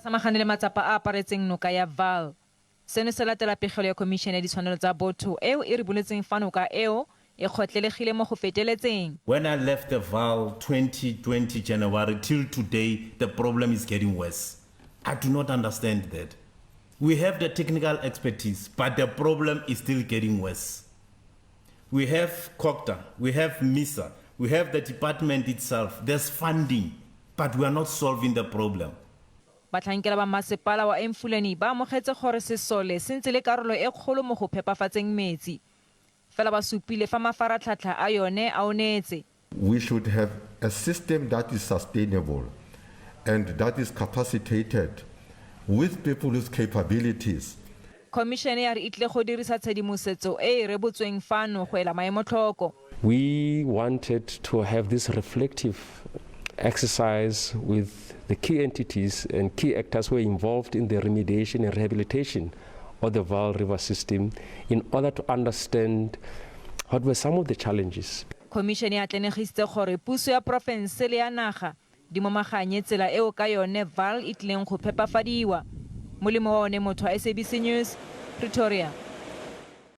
Ba samagane le matsapa a a aparetseng noka ya Vaal. Seno se latela pegelo ya Khomišene ya Ditshwanelo tsa Botho eo e riboletseng fa noka eo e kgotlelegile mo go feteletseng. When I left the Vaal 2020 January till today the problem is getting worse. I do not understand that. We have the technical expertise but the problem is still getting worse. We have COGTA, we have MISA, we have the department itself, there's funding but we are not solving the problem. Batlhankela ba masepala wa Emfuleni ba amogetse gore sesole se ntse le karolo e kgolo mo go phepafatseng metsi. Fela ba supile fa mafaratlhatlha a yone a onetse. We should have a system that is sustainable and that is capacitated with people with capabilities. Khomišene ya re e tlile go dirisa tshedimosetso e e rebotsweng fano go ela maemo tlhoko. We wanted to have this reflective exercise with the key entities and key actors who are involved in the remediation and rehabilitation of the Vaal River system in order to understand what were some of the challenges. Khomišene e atlenegisitse gore puso ya porofense le ya naga di momaganye tsela eo ka yone Vaal e tlileng go phepafadiwa. Molemo wa one motho wa SABC News, Pretoria.